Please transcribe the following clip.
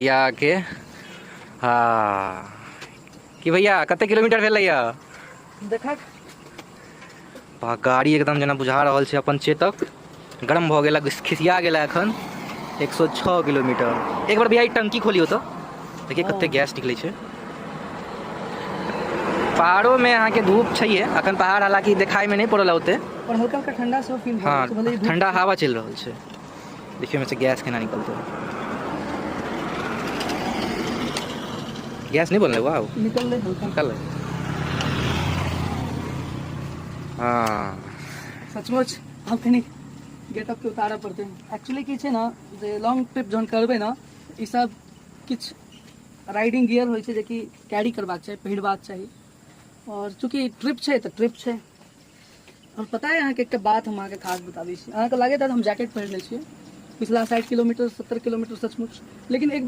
भैया के। हाँ कि भैया, कते किलोमीटर भेलै? देखक। बा, गाड़ी एकदम जेना बुझा रहल छै अपन चेतक गरम भऽ गेल, खिसिया गेल। एखन 106 किलोमीटर। एक बार भैया, ई टंकी खोलियौ तऽ देखिए कते गैस निकलै छै। पहाड़ोमे अहाँके धूप छैहे अखन। पहाड़ हालांकि देखाइमे नहि पड़ल ओते। और हल्का हल्का ठंडा सेहो फील भऽ रहल छै, भले ही धूप। ठंडा हवा चलि रहल छै। देखियौ, ओहिमे से गैस केना निकलतै। गैस नहि बनलै? वाह। निकललै हल्का। निकललै, हँ। सचमुच आब कनि गेटअप के उतारऽ पड़तै। एक्चुअली की छै ने जे लॉन्ग ट्रिप जहन करबै ने, ई सब किछु राइडिंग गियर होइ छै जेकि कैरी करबाक चाही, पहिरबाक चाही। और चूँकि ट्रिप छै तऽ ट्रिप छै। और पता है अहाँके, एकटा बात हम अहाँके खास बताबै छी। अहाँके लागैत हैत हम जैकेट पहिरने छियै पिछला 60 किलोमीटर, 70 किलोमीटर, सचमुच, लेकिन एक बेर